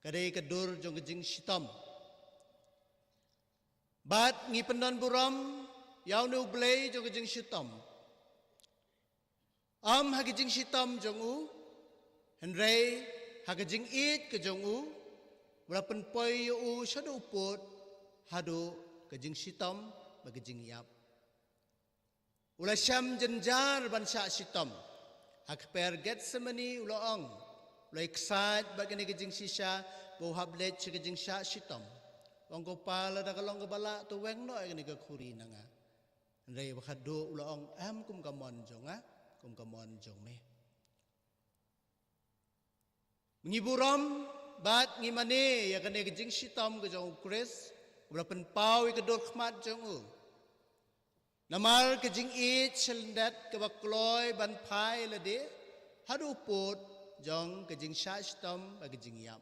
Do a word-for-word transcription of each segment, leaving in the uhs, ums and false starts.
ka dei ka dur jong ka jingshitom. Bad ngi pyndon burom ïa une U Blei jong ka jingshitom. Ym ha ka jingshitom jong u, hynrei ha ka jingïeit ka jong u, u la pynpoi ïa u shaduh u pud, haduh ka jingshitom bad ka jingïap. U la shem jynjar ban shah shitom. Ha ka kper Gethsemane u la ong, u la ïaksaid bad kane ka jingshisha, ba u hap leit sha ka jingshah shitom. U ong, Ko Pa, lada ka long kaba lah, to weng noh ïa kane ka khuri na nga. Hynrei ba khatduh u la ong, em kum ka mon jong nga, kum ka mon jong me. Ngi burom bad ngi mane ïa kane ka jingshitom ka jong U Khrist, uba la pynpaw ïa ka dur khmat jong u. Namar ka jingïeit sha lyndet kaba kloi ban phai lade, haduh u pud jong ka jingshah shitom bad ka jingïap.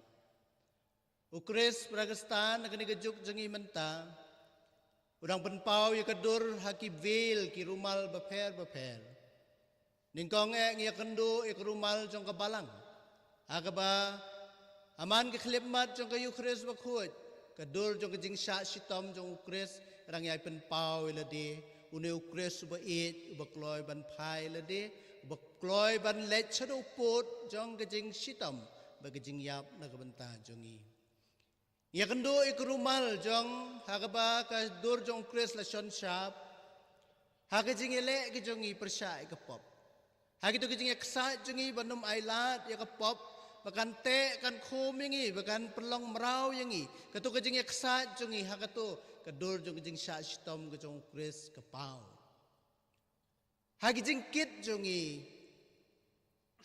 U Khrist, para Khristan, ha kane ka juk jong ngi mynta, u dang pynpaw ïa ka dur ha ki veil, ki rumal bapher bapher. Nyngkong eh ngi ïakynduh ïa ka rumal jong ka balang, ha kaba ha man ka khyllipmat jong ka Eukharist bakhuid, ka dur jong ka jingshah shitom jong U Khrist ka dang ïai pynpaw ïa lade, une U Khrist uba ïeit, uba kloi ban phai lade, uba kloi ban leit shaduh u pud jong ka jingshitom bad ka jingïap na ka bynta jong ngi. Ngi ïakynduh ïa ka rumal jong, ha kaba ka dur jong U Khrist la shon shap ha ka jingïaleh ka jong ngi pyrshah ïa ka pop. Ha kito ki jingïaksaid jong ngi ban ym ailad ïa ka pop, ba kan teh kan khum ïa ngi, ba kan pynlong mraw ïa ngi. Kato ka jingïaksaid jong ngi, ha kato ka dur jong ka jingshah shitom ka jong U Khrist ka paw. Ha ki jingkit jong ngi,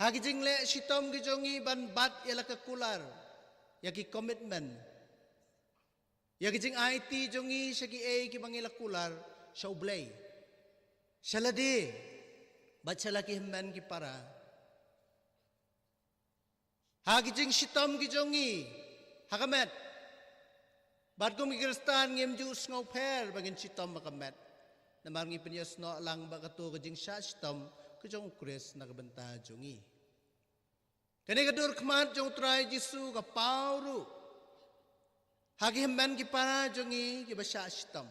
ha ki jingleh shitom ki jong ngi ban bat ïa la ka kular, ïa ki commitment, ïa ki jingaiti jong ngi sha kiei kiba ngi la kular, sha U Blei, sha lade, bad sha la ki hynmen ki para. Ha ki jingshitom ki jong ngi ha ka met, bad kum ki Khristan ngim ju sngewpher ba ngin shitom ha ka met, namar ngi pynïasnoh lang bad kato ka jingshah shitom ka jong U Khrist na ka bynta jong ngi. Kane ka dur khmat jong U Trai Jisu ka paw ruh ha ki hynmen ki para jong ngi kiba shah shitom,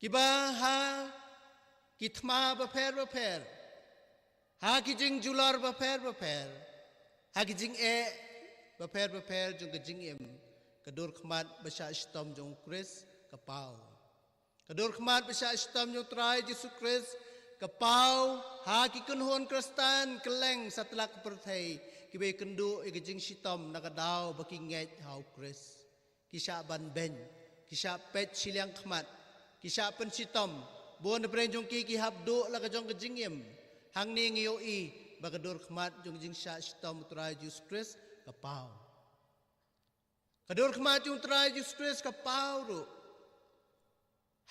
kiba ha ki thma bapher bapher, ha ki jingjulor bapher bapher, ha ki jingeh bapher bapher jong ka jingim, ka dur khmat ba shah shitom jong U Khrist ka paw. Ka dur khmat ba shah shitom jong U Trai Jisu Khrist ka paw ha ki kynhun Khristan kylleng satlak ka pyrthei, kiba ïakynduh ïa ka jingshitom na ka daw ba ki ngeit ha U Khrist. Ki shah ban beiñ, ki shah peit shiliang khmat, ki shah pynshitom. Bun na pdeng jong ki ki hap duh la ka jong ka jingim. Hangne ngi ïohi ba ka dur khmat jong ka jingshah shitom U Trai Jisu Khrist ka paw. Ka dur khmat jong U Trai Jisu Khrist ka paw ruh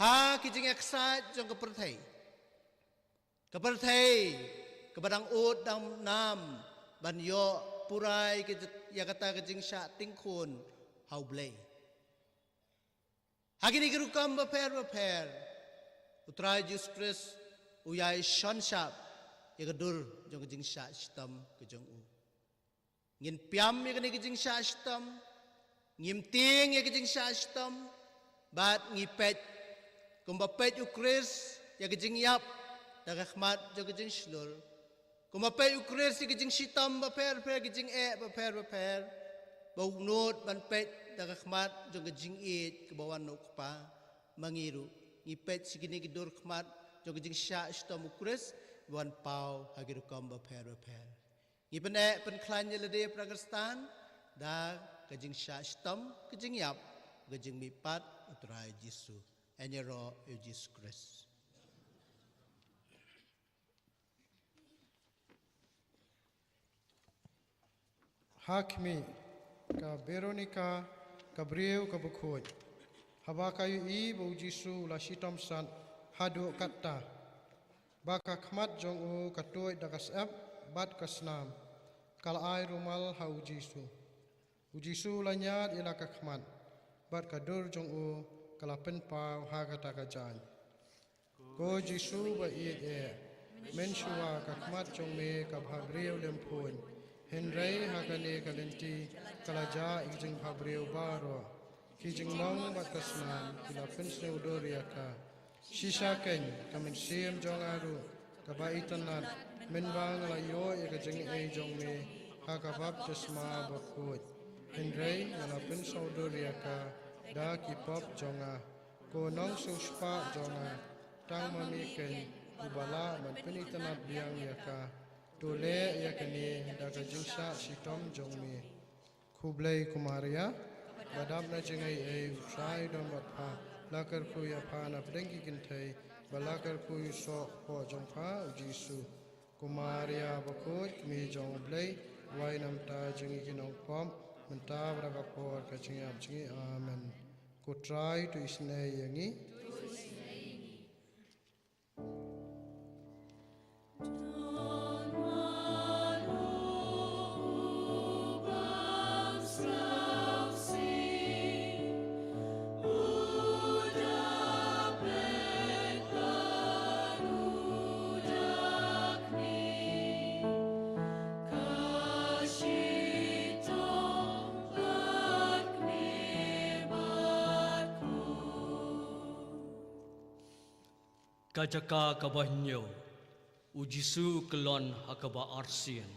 ha ki jingïaksaid jong ka pyrthei. Ka pyrthei kaba dang ud dang nam ban ïoh pura ïa kata ka jingshah tyngkhun ha U Blei. Ha kine ki rukom bapher bapher, U Trai Jisu Khrist u ïai shon shap ïa ka dur jong ka jingshah shitom ka jong u. Ngin piam ïa kane ka jingshah shitom, ngim tieng ïa ka jingshah shitom, bad ngi peit kumba peit U Khrist ïa ka jingïap da ka khmat jong ka jingshlur, kumba peit U Khrist ïa ka jingshitom bapher bapher, ka jingeh bapher bapher, ba u nud ban peit da ka khmat jong ka jingïeit kaba wan na U Kpa. Ma ngi ruh ngi peit sha kine ki dur khmat jong ka jingshah shitom U Khrist, ba wan paw ha ki rukom bapher bapher. Ngi pyneh pynkhlaiñ ïa lade para Khristan da ka jingshah shitom, ka jingïap, ka jingmihpat U Trai Jisu. Ïaroh ïa U Jisu Khrist. Ha khmih, ka Veronika, ka briew kaba khuid, haba ka ïohi ba U Jisu u la shitom sat haduh katta, ba ka khmat jong u ka tuid da ka syep bad ka snam, ka la ai rumal ha U Jisu. U Jisu u la ñiad ïa la ka khmat, bad ka dur jong u ka la pynpaw ha kata ka jaiñ. Ko Jisu ba ïeit eh, mynshuwa ka khmat jong me ka bhabriew lymphuiñ, Hynrei ha kane ka lynti ka la jah ïa ki jingphabriew baroh. Ki jingmong bad ka snam ki la pynsngewdur ïa ka. Shisha kein ka mynsiem jong nga ruh kaba itynnad mynba nga la ïoh ïa ka jingaiei jong me ha ka baptisma bakhuid. Hynrei nga la pynsngewdur ïa ka da ki pop jong nga. Ko nongsiewspah jong nga, tang ma me kein uba lah ban pynitynnad biang ïa ka. To leh ïa kane da ka jingshah shitom jong me. Khublei ko Maria, ba dap na jingaiei, U Trai u don bad pha, la kyrkhu ïa pha na pdeng ki kynthei, ba la kyrkhu ïa u soh hapoh jong pha U Jisu. Ko Maria bakhuid, kmie jong U Blei, wai na ka bynta jong ngi ki nongpop, mynta bad ha ka por ka jingïap jong ngi. Amen. Ko Trai to isynei ïa ngi. Ka jaka kaba hynñiew, U Jisu u kyllon ha kaba arsien.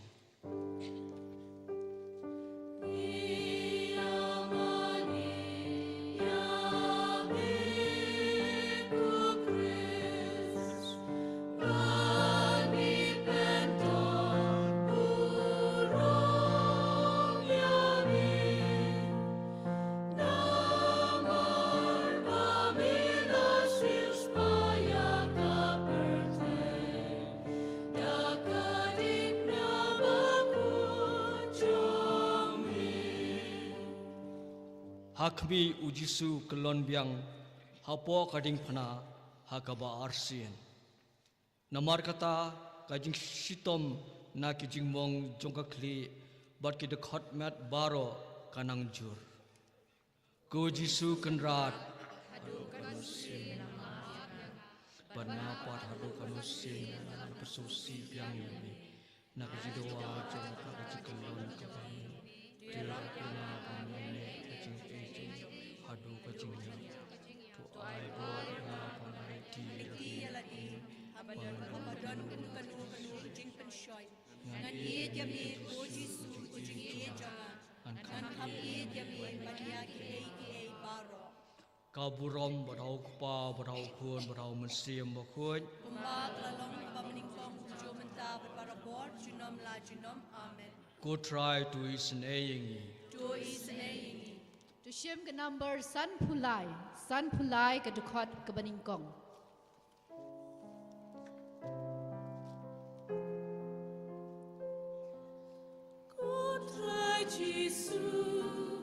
Ha khmih, U Jisu u kyllon biang hapoh ka diengphna ha kaba arsien. Namar kata, ka jingshitom na ki jingmong jong ka khlieh bad ki dkhot met baroh ka nang jur. Ko Jisu Kynrad, haduh katno sien nga la map ïa nga? Bad nga pat haduh katno sien nga la pynsngewsih biang ïa me? Na ka jingdawa jong ka, ka jingkyllon kaba hynñiew, to ïarap ïa nga ban ïaineh ïa ka jingaiei jong me haduh ka jingïap. To ai bor ïa nga ban aiti ïa lade haba don kano kano ka jingpynshoi. Ngan ïeit ïa me, ko Jisu, ko jingïeit jong nga. Ngan kham ïeit ïa me ban ïa kiei kiei baroh. Ka burom bad ha U Kpa bad ha U Khun bad ha U Mynsiem Bakhuid. Kumba ka la long ha kaba nyngkong, junom mynta bad barabor, junom la junom. Amen. Ko Trai to isynei ïa ngi. To isynei ïa ngi. To shim ka number sanphew lai, sanphew lai ka dkhot kaba nyngkong. Ko Trai Jisu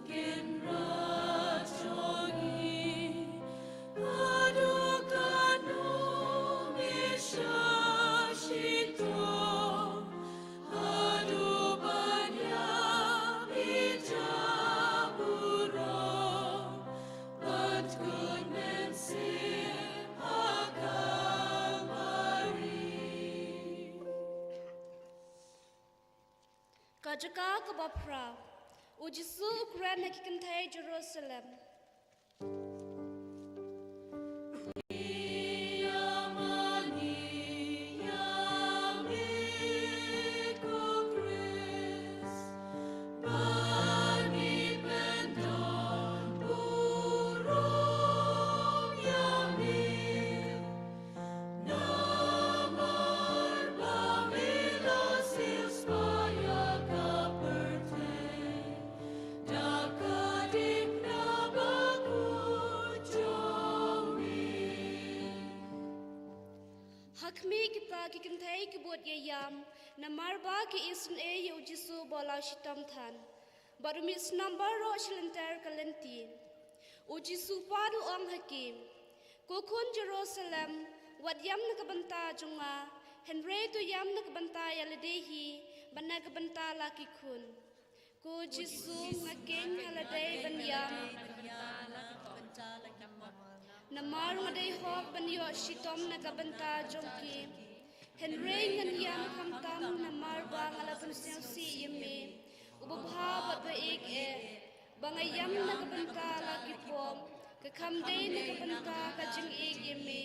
Kynrad jong ngi, haduh katno me shah shitom, haduh ban ïa phi jaburom, ban kut mynsiem ha Kalbari. Ka jaka kaba phra. U Jisu u kren ha ki kynthei Jerusalem. Namar ba me la siewspah ïa ka pyrthei da ka diengphna bakhuid jong me. Ha khmih kita ki kynthei ki bud ïa ïam, namar ba ki isynei ïa U Jisu ba u la shitom than. Bad u mih snam baroh shi lynter ka lynti. U Jisu pat u ong ha ki, ko khun Jerusalem, wat ïam na ka bynta jong nga, hynrei to ïam na ka bynta ïa lade hi, bad na ka bynta la ki khun. Ko Jisu, nga khein ha lade ban ïam. Namar nga dei hok ban ïoh shitom na ka bynta jong ki. Hynrei ngan ïam khamtam namar ba nga la pynsngewsih ïa me, uba bha bad ba ïeit eh, ba nga ïam na ka bynta la ki pop, ka kham dei na ka bynta ka jingïeit ïa me,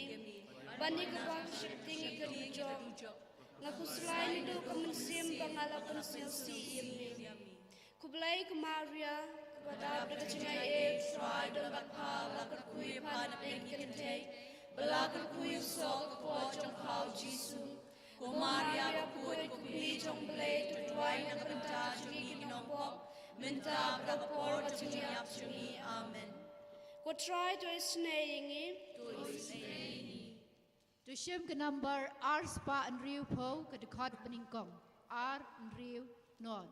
ban ïa kaba ka sheptieng ïa ka dujok. Nga khuslai naduh ka mynsiem ba nga la pynsngewsih ïa me. Khublei ko Maria, kaba dap da ka jingaiei, U Trai u don bad pha, ba la kyrkhu ïa pha na pdeng ki kynthei, ba la kyrkhu ïa u soh ka kpoh jong pha u Jisu. Ko Maria bakhuid, ko Kmie jong U Blei, to duwai na ka bynta jong ngi ki nongpop, mynta bad ha ka por ka jingïap jong ngi. Amen. Ko Trai to isynei ïa ngi. To isynei ïa ngi. To shim ka nambar ar spah hynriewphew, ka dkhot banyngkong, ar hynriew nod.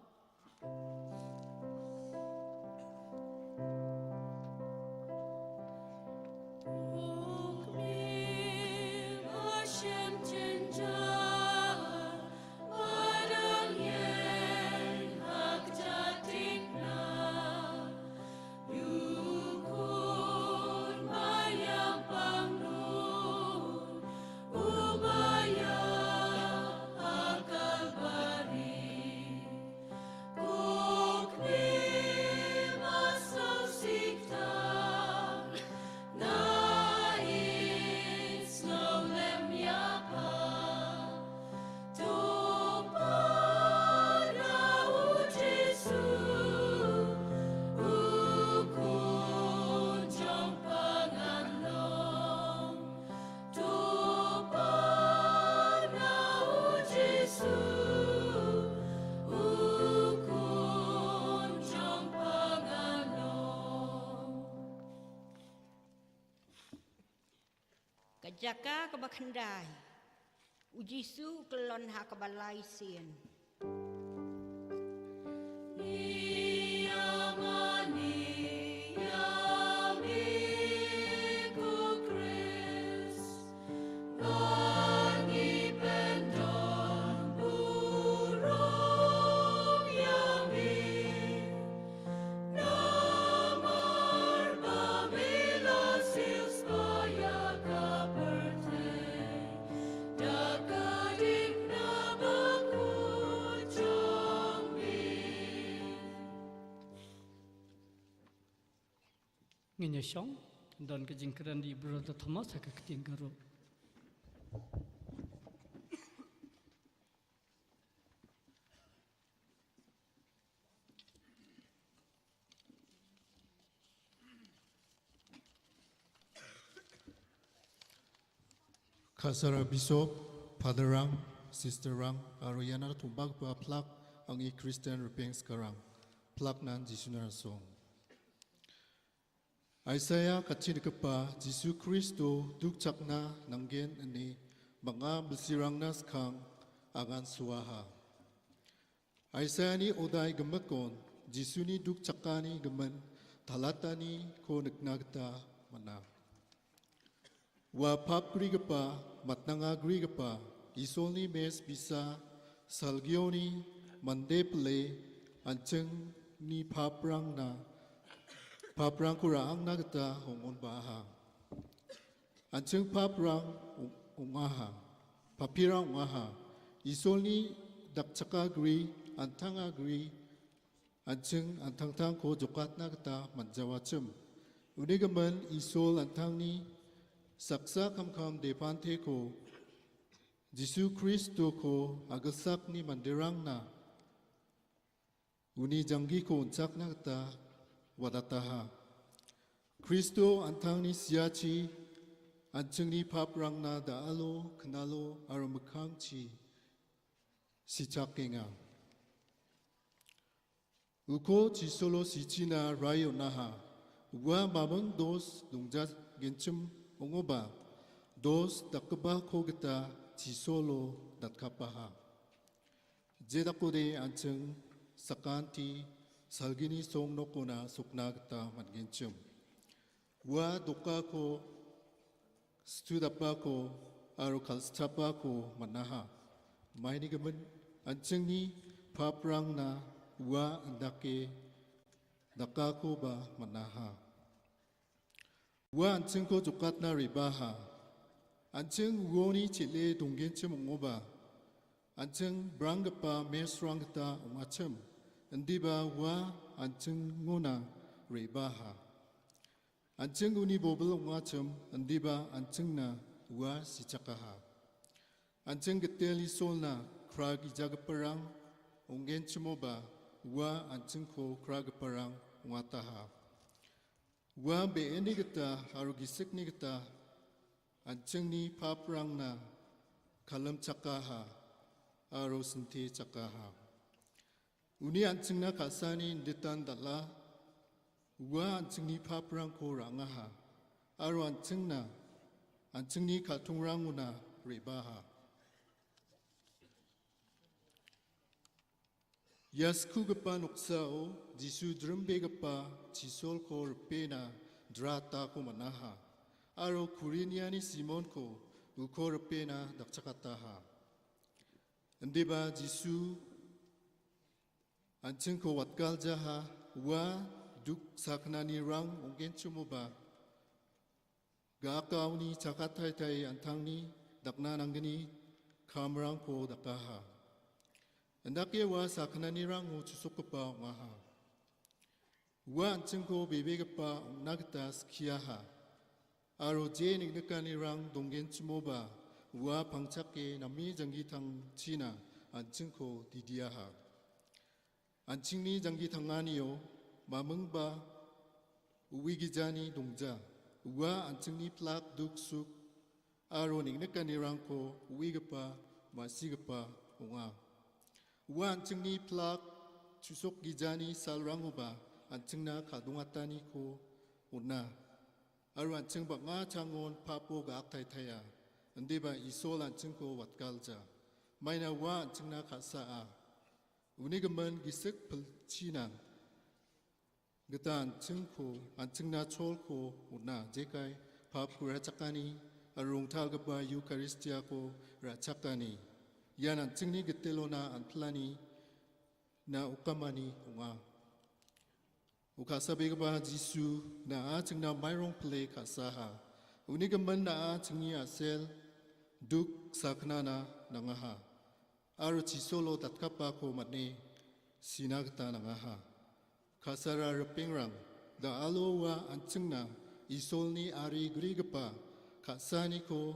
Ka jaka kaba khyndai. U Jisu u kyllon ha kaba lai sien. Ngin ïa shong, don ka jingkren da i Brother Thomas ha ka ktien Garo. Khasara Bishop, Father Rang, Sister Rang, aro ïa na tumbak ba plak ang i Christian repeng sekarang. Plak nan Jisu na song. Isaiah ka chin ka pa, Jisu Kristo duk chakna nanggen ani, manga belsirang na skang angan suaha. Isaiah ni odai gemakon, Jisu ni duk chakani gemen, thalata ni ko nekna geta mana. Wa pap gri gepa, matnanga gri gepa, isol ni mes bisa, salgio ni mande pele, ancheng ni paprang na, paprang kura ang na geta hongon baha. Ancheng paprang ungaha, papirang ungaha, isol ni dak chaka gri, antanga gri, ancheng antang tang ko jokat na kata manjawa chem. Uni gaman isol antang ni saksa kam kam depante ko Jisu Kristo ko agasak ni manderang na. Uni janggi ko unchak na kata wadataha. Kristo antang ni siachi ancheng ni paprang na da alo kenalo arumekang chi sichak kenga. Uko chisolo sichina rayo naha, wa mamang dos dungja genchem ongoba, dos takaba ko geta chisolo datkapaha. Jedakode ancheng sakanti salgini song nokona sukna geta man genchem. Wa doka ko, studapa ko, aro kalstapa ko manaha. Maini gamen, ancheng ni paprang na wa andake daka ko ba manaha. Wa ancheng ko jokat na ribaha. An ching woni chile donggen chim ong u ba. An ching brang kpa mesrang kata ong a chim. Ndi ba wa an ching ngona reba ha. An ching uni bobel ong a chim. Ndi ba an ching na wa si chaka ha. An ching ketel i sol na kra ki ja keperang ong gen chimo ba wa an ching ko kra keperang ong a ta ha. Wa be eni kata aro gisik ni kata an ching ni paprang na kalam chaka ha aro senti chaka ha. Uni an ching na kasani nditan dala wa an ching ni paprang ko ranga ha aro an ching na an ching ni katung rang una reba ha. Yasku kapa nuksa o Jisu drumbe kapa chisol ko repena drata ko manaha. Aro kurinia ni Simon ko uko repena dakchakata ha. Ndiba Jisu an ching ko watkal jaha wa duk sakna ni rang ong gen chimo ba. Ga ka uni chakat thai thai an thang ni dakna nang gini kamrang ko dakaha. Ndak ye wa sakna ni rang u chusuk kapa ong a ha. Wa an ching ko bebe kapa ong na kata skia ha. Aro je nik nika ni rang donggen chimo ba wa pangchak ke nami janggi thang china an ching ko didia ha. An ching ni janggi thang ani o mameng ba uwi gija ni dongja. Wa an ching ni plak duk suk aro nik nika ni rang ko uwi kapa masi kapa ong a. Wa an ching ni plak chusuk gija ni sal rang u ba an ching na kadung atani ko una. Aro an ching ba nga changon papo ga ak thai thai a. Ndiba i sol an ching ko watkal ja. Maina wa an ching na kasa a. Uni gaman gisik pelchina. Gata an ching ko an ching na chol ko una jekai pap ko rachakani arung thal gaba Eucharistia ko rachakani. Yan an ching ni gatelona an plani na ukamani ong a. U kasa be kaba Jisu na a ching na mairong ple kasa ha. Uni gaman na a ching ni asel duk sakna na nanga ha. Aro chi solo tatkapa ko matne sina kata nanga ha. Kasara repingrang da alo wa an ching na isol ni ari gri kapa kasa ni ko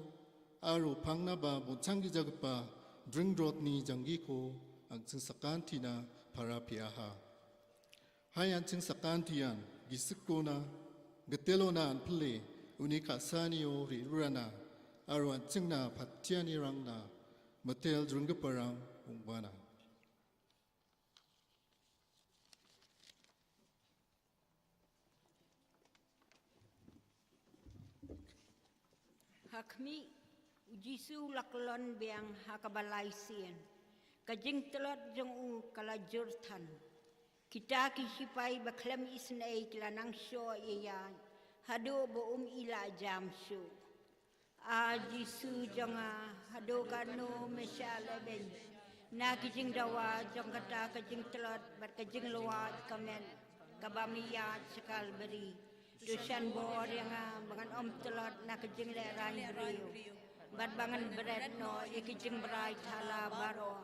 aro pangna ba bonchang gija kapa dring drot ni janggi ko an ching sakan tina para pia ha. Hai an ching sakan tian gisik kona getelo na an pele uni kasa ni o ri rurana aro an ching na patian ni rang na metel drung geperang ung bana. Ha khmih u Jisu u la kyllon biang ha kaba lai sien. Ka jingtlot jong u ka la jur than. Kita ki sipai ba khlem isynei ki la nang shoh ïa ïa haduh ba um i la jam shuh. A Jisu jong nga, haduh katno me shah lehbeiñ na ki jingdawa jong kata ka jingtlot bad ka jinglwait ka met kaba me ïaid sha Kalbari. To shan bor ïa nga ba ngan ym tlot na ka jinglehrain briew bad ba ngan bret noh ïa ki jingbrai thala baroh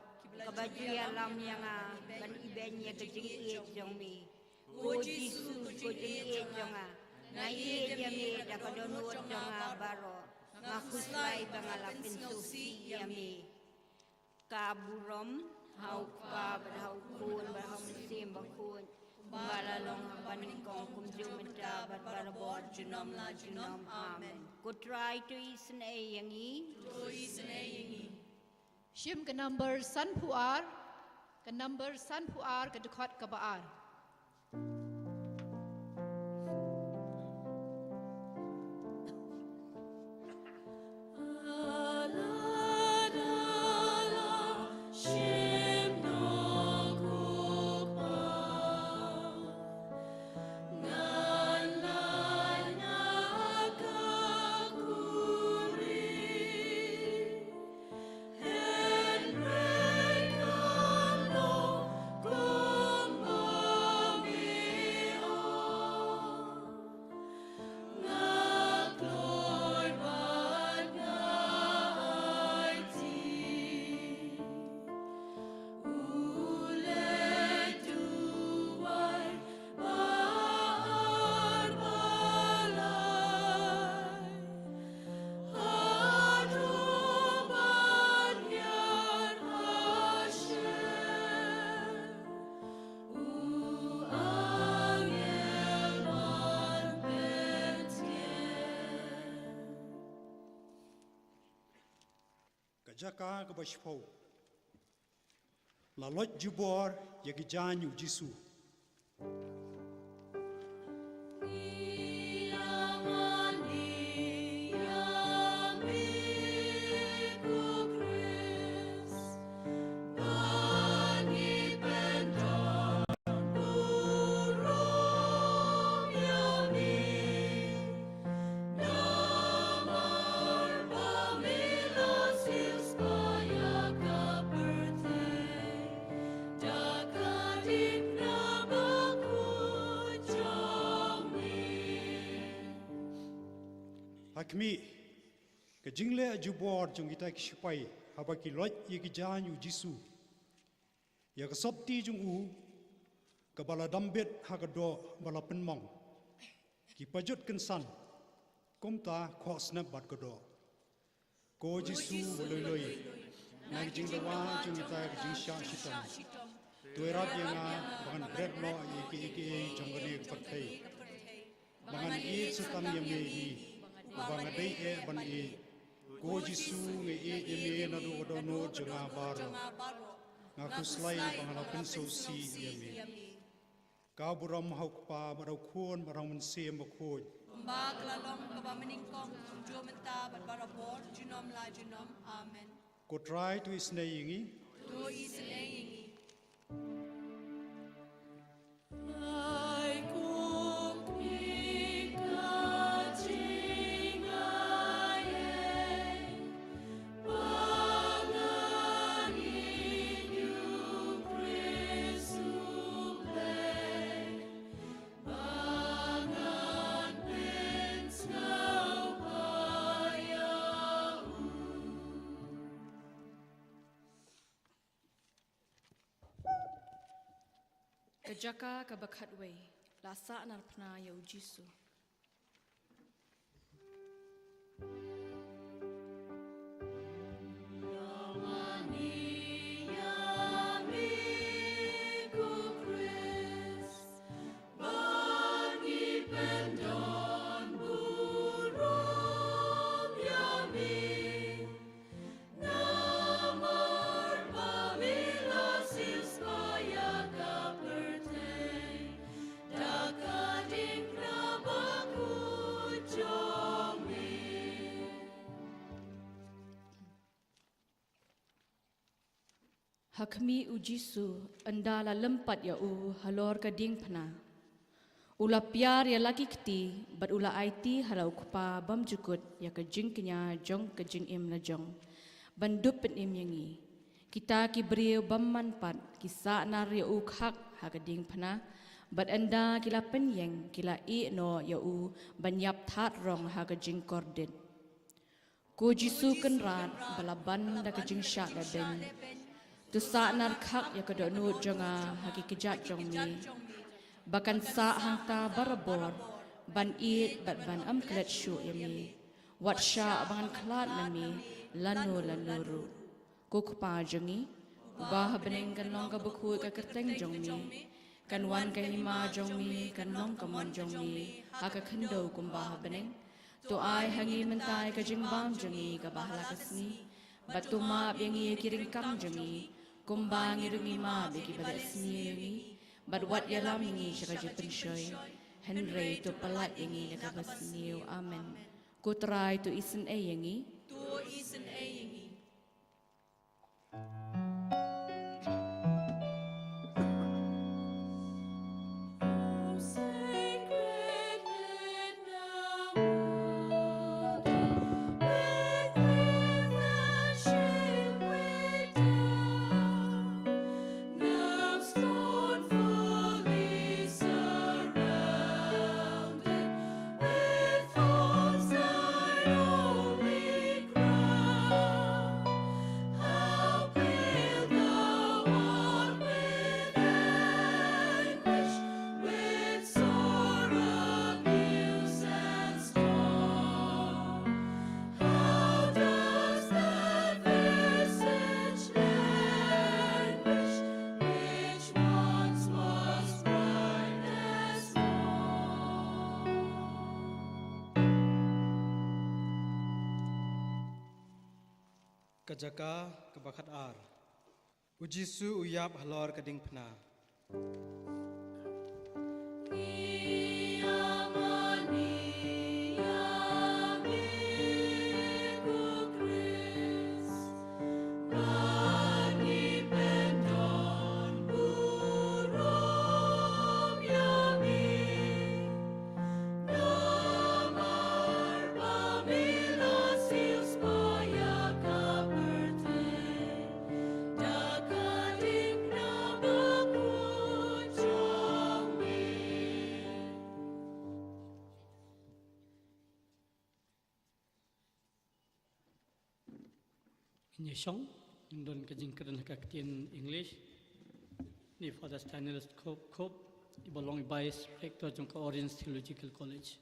kaba ju ïalam ïa nga ban ibeiñ ïa ka jingïeit jong me. Ko Jisu, ko jingïeit jong nga, nga ïeit ïa me da ka dohnud jong nga baroh. Nga khuslai ba nga la pynsngewsih ïa me. Ka burom ha u Kpa bad ha u Khun bad ha u Mynsiem Bakhuid, kumba la long ha kaba nyngkong, kumjuh mynta bad barabor junom la junom. Amen. Ko Trai to isynei ïa ngi. To isynei ïa ngi. Shim ka number sanphew ar, ka number sanphew ar, ka dkhot kaba ar. Jaka kaba shiphew. La loit jubor ïa ki jaiñ u Jisu. Ha khmih, ka jingleh jubor jong kita ki sipai haba ki loit ïa ki jaiñ u Jisu. Ïa ka sopti jong u kaba la dambit ha ka doh ba la pynmong. Ki pajut kynsan kumta khohsnep bad ka doh. Ko Jisu ba lui lui, na ka jingdawa jong kita ka jingshah shitom, to ïarap ïa nga ba ngan bret noh ïa kiei kiei jong kane ka pyrthei, ba ngan ïeit sa tang ïa me hi, uba nga dei eh ban ïeit. Ko Jisu, nga ïeit ïa me naduh ka dohnud jong nga baroh. Nga khuslai ba nga la pynsngewsih ïa me. Ka burom ha u Kpa bad ha u Khun bad ha u Mynsiem Bakhuid. Kumba ka la long kaba mynnyngkong, kumjuh mynta bad barabor, junom la junom. Amen. Ko Trai, to isynei ïa ngi. To isynei ïa ngi. Ka jaka kaba khatwei, la sahnarphna ïa u Jisu. Namar ba me la siewspah ïa ka pyrthei da ka diengphna bakhuid jong me. Ha khmih u Jisu, ynda la lem pat ïa u halor ka diengphna, u la piar ïa la ki kti bad u la aiti ha la u Kpa bymjukut ïa ka jingkñia jong ka jingim la jong ban dup pynim ïa ngi. Kita ki briew bymman pat ki sahnar ïa u khak ha ka diengphna, bad ynda ki la pynïeng ki la ïeh noh ïa u ban ïap thad rong ha ka jingkordit. Ko Jisu Kynrad ba la ban da ka jingshah lehbeiñ, to sahnar khak ïa ka dohnud jong nga ha ki kjat jong me, ba kan sah hangta barabor ban ïeit bad ban ym klet shuh ïa me. Wat shah ba ngan khlad na me lano lano ruh. Ko Kpa jong ngi uba ha bneng, kan long ka bakhuid ka kyrteng jong me, kan wan ka hima jong me, kan long ka mon jong me ha ka khyndew kumba ha bneng. To ai ha ngi mynta ka jingbam jong ngi kaba ha la ka sngi, bad to map ïa ngi ïa ki ryngkang jong ngi, kumba ngi ruh ngi map ïa kiba leh sniew ïa ngi, bad wat ïalam ïa ngi sha ka jingpynshoi, hynrei to pyllait ïa ngi na kaba sniew. Amen. Ko Trai, to isynei ïa ngi. To isynei ïa ngi. Now scornfully surrounded with thorns, thine only crown Ka jaka kaba khat ar. U Jisu u ïap halor ka diengphna. Ngin ïa shong, ngin don ka jingkren ha ka ktien English. Une Father Stanislaus Cope, Cope, iba long Vice Rector jong ka Orange Theological College.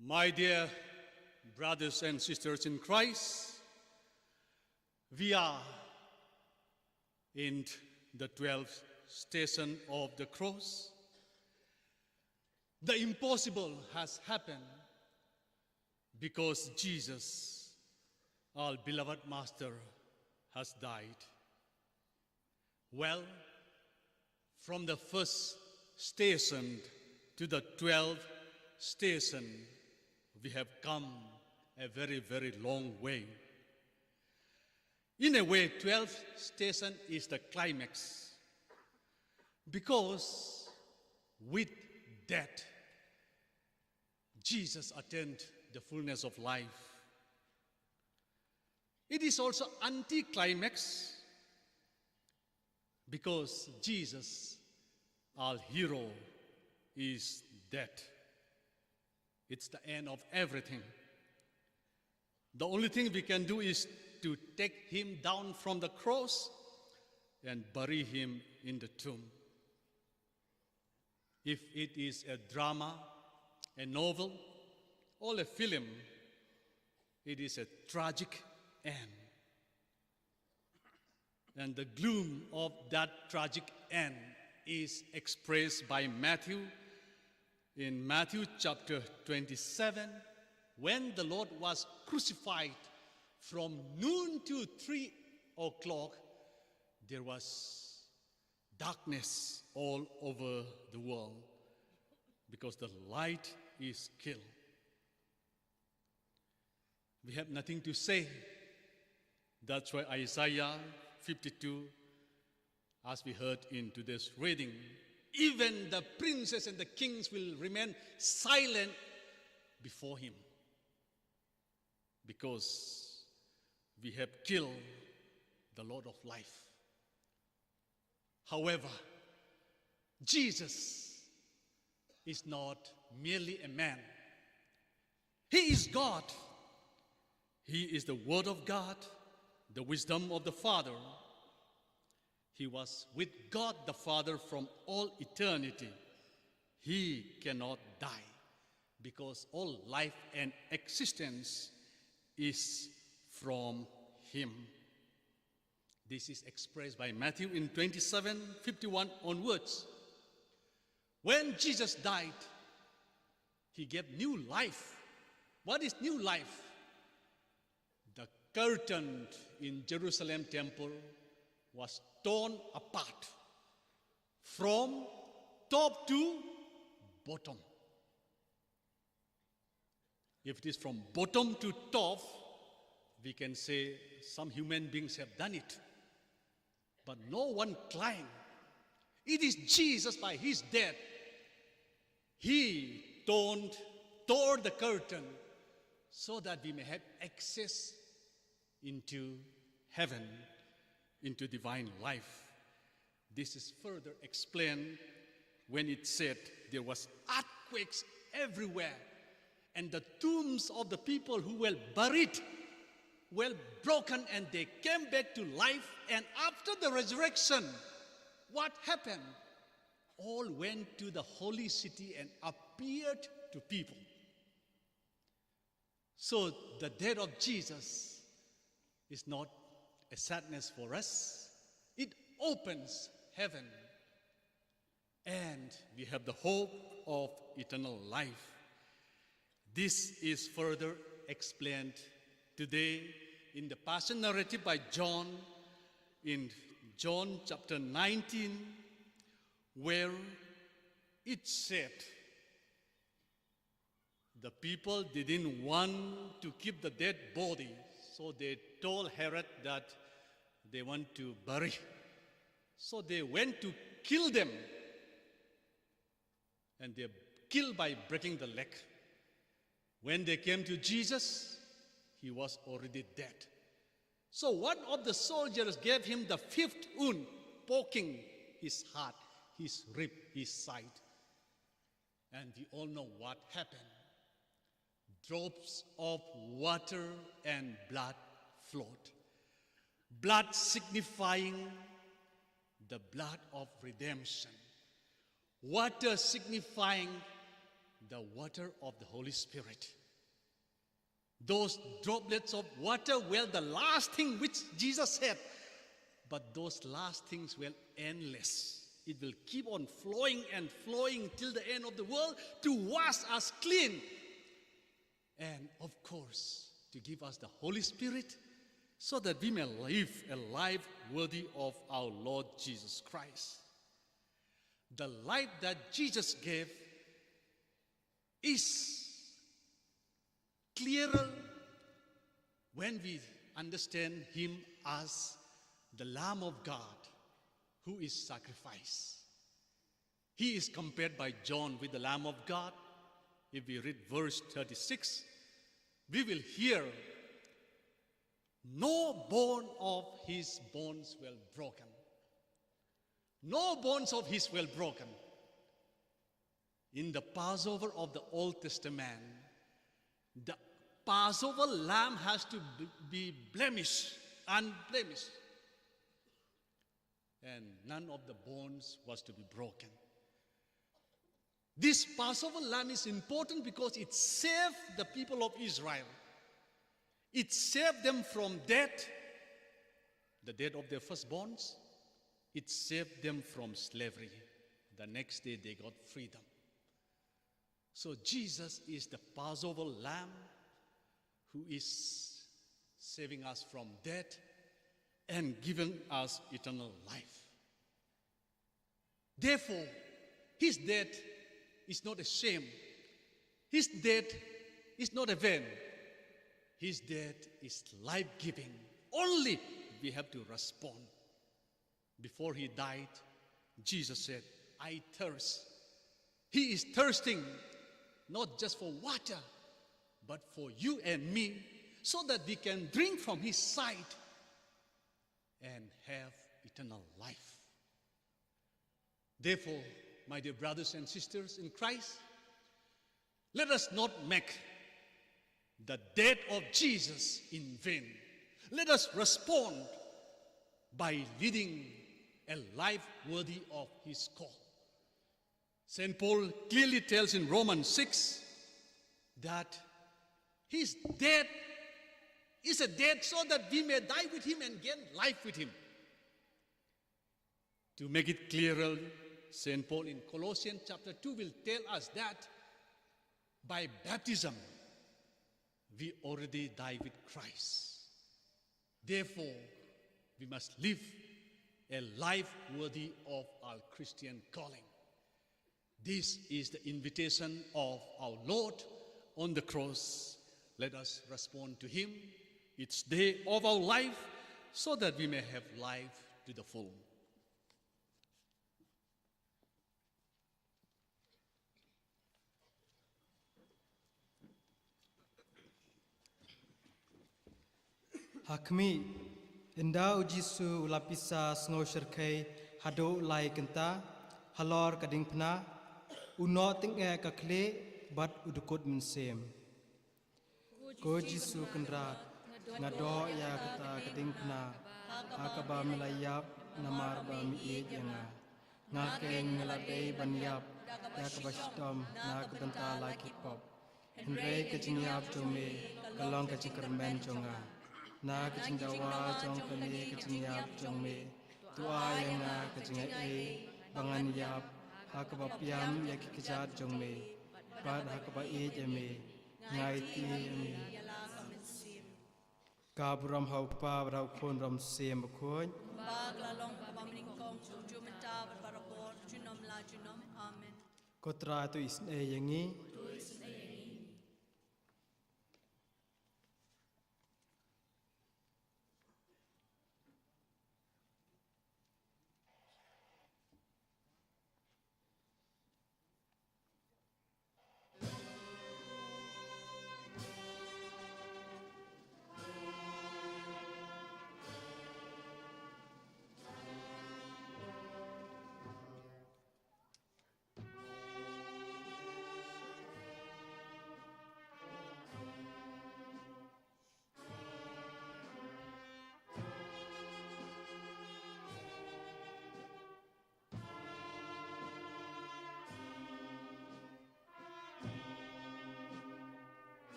My dear brothers and sisters in Christ, we are in the twelfth station of the cross. The impossible has happened because Jesus, our beloved Master, has died. Well, from the first station to the twelfth station, we have come a very, very long way. In a way, twelfth station is the climax, because with death, Jesus attained the fullness of life. It is also anticlimax, because Jesus, our hero, is dead. It's the end of everything. The only thing we can do is to take him down from the cross and bury him in the tomb. If it is a drama, a novel, or a film, it is a tragic end. And the gloom of that tragic end is expressed by Matthew in Matthew chapter twenty-seven. When the Lord was crucified, from noon to three o'clock, there was darkness all over the world because the light is killed. We have nothing to say. That's why Isaiah fifty-two, as we heard in today's reading, even the princes and the kings will remain silent before him, because we have killed the Lord of life. However, Jesus is not merely a man. He is God. He is the Word of God, the wisdom of the Father. He was with God the Father from all eternity. He cannot die, because all life and existence is from him. This is expressed by Matthew in twenty-seven fifty-one onwards. When Jesus died, he gave new life. What is new life? The curtain in Jerusalem temple was torn apart from top to bottom. If it is from bottom to top, we can say some human beings have done it. But no one climbed. It is Jesus by his death. He torn, tore the curtain so that we may have access into heaven, into divine life. This is further explained when it said there was earthquakes everywhere, and the tombs of the people who were buried were broken, and they came back to life. And after the resurrection, what happened? All went to the holy city and appeared to people. So the death of Jesus is not a sadness for us. It opens heaven, and we have the hope of eternal life. This is further explained today in the Passion narrative by John, in John chapter nineteen, where it said, the people didn't want to keep the dead body, so they told Herod that they want to bury. So they went to kill them, and they killed by breaking the leg. When they came to Jesus, he was already dead. So one of the soldiers gave him the fifth wound, poking his heart, his rib, his side. And we all know what happened. Drops of water and blood flowed. Blood signifying the blood of redemption. Water signifying the water of the Holy Spirit. Those droplets of water were the last thing which Jesus said. But those last things were endless. It will keep on flowing and flowing till the end of the world to wash us clean. And of course, to give us the Holy Spirit so that we may live a life worthy of our Lord Jesus Christ. The life that Jesus gave is clearer when we understand him as the Lamb of God who is sacrificed. He is compared by John with the Lamb of God. If we read verse thirty-six, we will hear, "No bone of his bones will broken." No bones of his will broken. In the Passover of the Old Testament, the Passover lamb has to be, be blemished, unblemished. And none of the bones was to be broken. This Passover lamb is important because it saved the people of Israel. It saved them from death, the death of their firstborns. It saved them from slavery. The next day they got freedom. So Jesus is the Passover lamb who is saving us from death and giving us eternal life. Therefore, his death is not a shame. His death is not a vain. His death is life-giving. Only we have to respond. Before he died, Jesus said, "I thirst." He is thirsting not just for water, but for you and me, so that we can drink from his side and have eternal life. Therefore, my dear brothers and sisters in Christ, let us not make the death of Jesus in vain. Let us respond by leading a life worthy of his call. Saint Paul clearly tells in Romans six that his death is a death so that we may die with him and gain life with him. To make it clearer, Saint Paul in Colossians chapter two will tell us that by baptism, we already die with Christ. Therefore, we must live a life worthy of our Christian calling. This is the invitation of our Lord on the cross. Let us respond to him. It's day of our life so that we may have life to the full. Ha khmih, ynda u Jisu u la pisa sngewshyrkhei haduh lai kynta halor ka diengphna, u noh tyngeh ka khlieh bad u dkut mynsiem. Ko Jisu Kynrad, nga doh ïa kata ka diengphna ha kaba me la ïap namar ba me ïeit ïa nga. Nga keiñ nga la dei ban ïap ïa kaba shitom na ka bynta la ki pop. Hynrei ka jingïap jong me ka long ka jingkyrmen jong nga. Na ka jingdawa jong kane ka jingïap jong me, To ai ïa nga ka jingaiei ba ngan ïap ha kaba pdiang ïa ki kjat jong me, bad ha kaba ïeit ïa me ngan aiti ïa me. Ka burom ha u Kpa bad ha u Khun bad ha u Mynsiem Bakhuid. Ba ka la long kaba nyngkong, junom mynta bad barabor, junom la junom. Amen. Ko Trai, to isynei ïa ngi.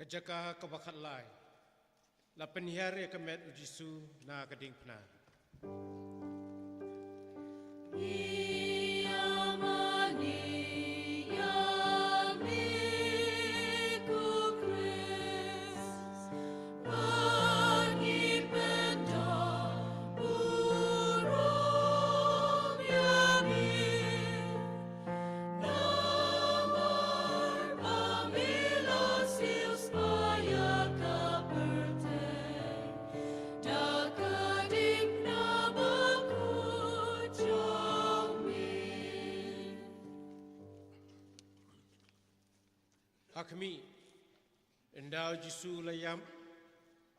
Ka jaka kaba khatlai. La pynhiar ïa ka met u Jisu na ka diengphna. Namar ba me la siewspah ïa ka pyrthei da ka diengphna bakhuid jong me. Ha khmih, ynda u Jisu u la ïap,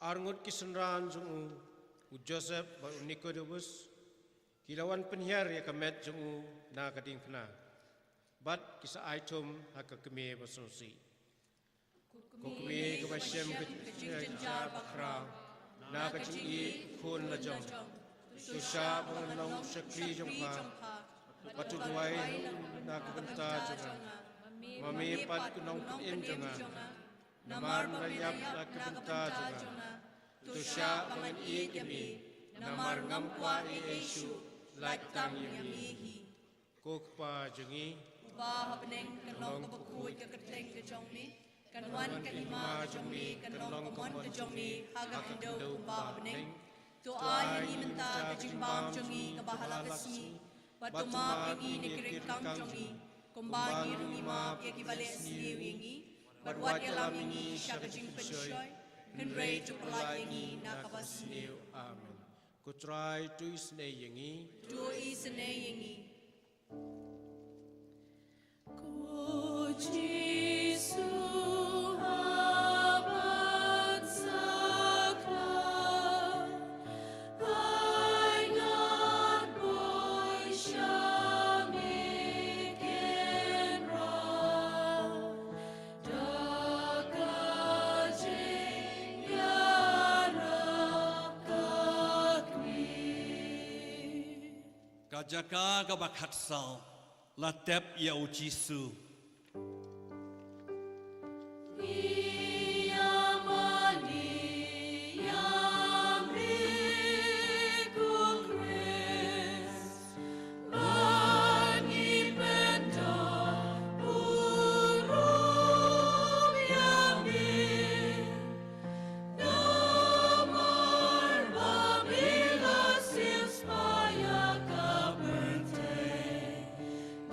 arngut ki synran jong u, u Joseph bad u Nikodemus, ki la wan pynhiar ïa ka met jong u na ka diengphna, bad ki sa ai thum ha ka kmie basngewsih. Ko kmie kaba shem ka jingjynjar bakhraw na ka jingïeit u khun lajong, to shah ba ngan long u shakri jong pha bad to duwai na ka bynta jong nga. Ma me pat u nongpynim jong nga. Namar me la ïap na ka bynta jong nga. To shah ba ngan ïeit ïa me. Namar ngam kwah ei ei shuh, lait tang ïa me hi. Ko Kpa jong ngi uba ha bneng, kan long kaba khuid ka kyrteng ka jong me. Kan wan ka hima jong me, kan long ka mon ka jong me ha ka khyndew kumba ha bneng. To ai ha ngi mynta ka jingbam jong ngi kaba ha la ka sngi. Bad to map ïa ngi na ki ryngkang jong ngi, kumba ngi ruh ngi map ïa kiba leh sniew ïa ngi. Bad wat ïalam ïa ngi sha ka jingpynshoi, hynrei to pyllait ïa ngi na kaba sniew. Amen. Ko Trai, to isynei ïa ngi. To isynei ïa ngi. Ko Jisu haban sakhla, ai ngat boi sha me kynrad, da ka jingïarap ka kmie. Ka jaka kaba khatsaw, la tep ïa u Jisu. Namar ba me la siewspah ïa ka pyrthei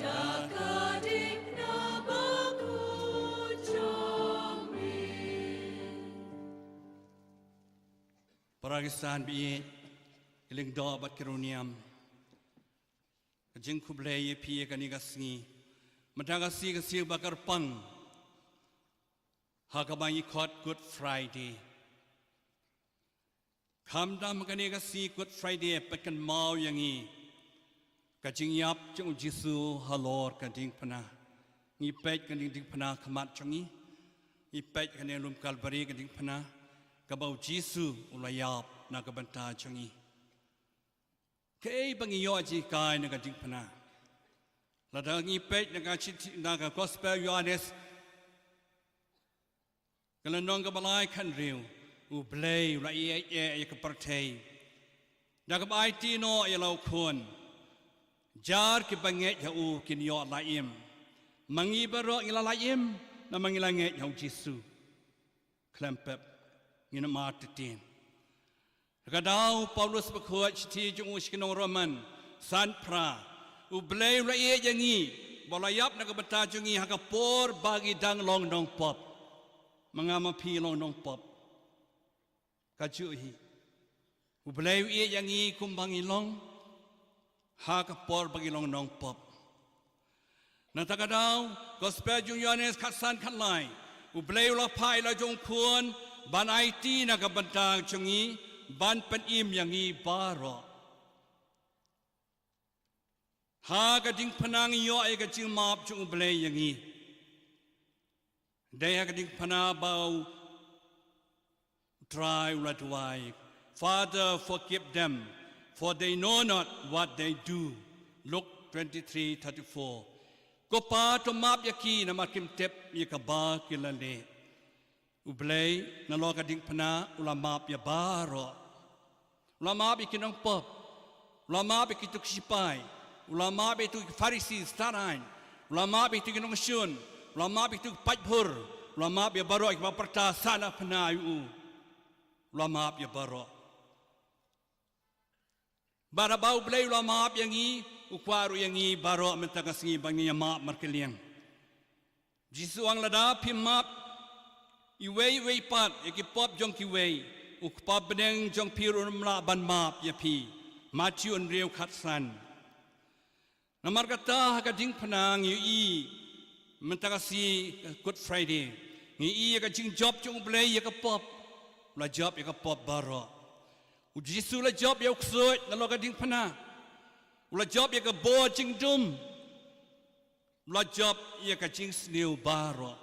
da ka diengphna bakhuid jong me. Para Khristan ba ïeit, ki lyngdoh bad ki riewniam, ka jingkhublei ïa phi ïa kane ka sngi. Mynta ka sngi ka sngi ba kyrpang ha kaba ngi khot Good Friday. Khamtam ha kane ka sngi Good Friday, peit kynmaw ïa ngi ka jingïap jong u Jisu halor ka diengphna. Ngi peit kane ka diengphna khmat jong ngi. Ngi peit kane lum Kalbari ka diengphna, kaba u Jisu u la ïap na ka bynta jong ngi. Kaei ba ngi ïoh jinghikai na ka diengphna? Lada ngi peit na ka shithi, na ka Gospel Ïoannis, ka lynnong kaba lai khathynriew, U Blei u la ïeit ïa ka pyrthei da kaba aiti noh ïa la u Khun. Jar kiba ngeit ha u kin ïoh la im. Ma ngi baroh ngi la la im, namar ngi la ngeit ha u Jisu. Khlem pep, ngin ym artatien. Ka daw Paulus bakhuid shithi jong u sha ki nong Roman, san phra. U Blei u la ïeit ïa ngi, ba u la ïap na ka bynta jong ngi ha ka por ba ngi dang long nongpop. Ma nga ma phi long nongpop. Kajuh hi. U Blei u ïeit ïa ngi kumba ngi long ha ka por ba ngi long nongpop. Nangta ka daw, Gospel jong u Ïoannis khatsan khatlai. U Blei u la phah ïa la jong u Khun ban aiti na ka bynta jong ngi, ban pynim ïa ngi baroh. Ha ka diengphna ngi ïoh ïa ka jingmap jong U Blei ïa ngi. Dei ha ka diengphna ba u Trai u la duwai, "Father, forgive them, for they know not what they do." Luke twenty-three thirty-four. Ko Pa, to map ïa ki namar kim tip ïa kaba ki la leh. U Blei nalor ka diengphna u la map ïa baroh. U la map ïa ki nongpop. U la map ïa kito ki shipai. U la map ïa kito ki Pharisi, Stad Aiñ. U la map ïa kito ki nongshun. U la map ïa kito ki paidbah. U la map ïa baroh kiba pyrta sahnarphna ïa u. U la map ïa baroh. Bad haba U Blei u la map ïa ngi, u kwah ruh ïa ngi baroh mynta ka sngi ba ngin ïa map markylliang. Jisu u ong lada phi map iwei iwei pat ïa ki pop jong kiwei, u Kpa bneng jong phi ruh um lah ban map ïa phi. Mathaios hynriew khatsan. Namar kata ha ka diengphna ngi ïohi mynta ka sngi, Good Friday, ngi ïohi ïa ka jingjop jong U Blei ïa ka pop. U la jop ïa ka pop baroh. U Jisu u la jop ïa u ksuid nalor ka diengphna. U la jop ïa ka bor jingdum. U la jop ïa ka jingsniew baroh.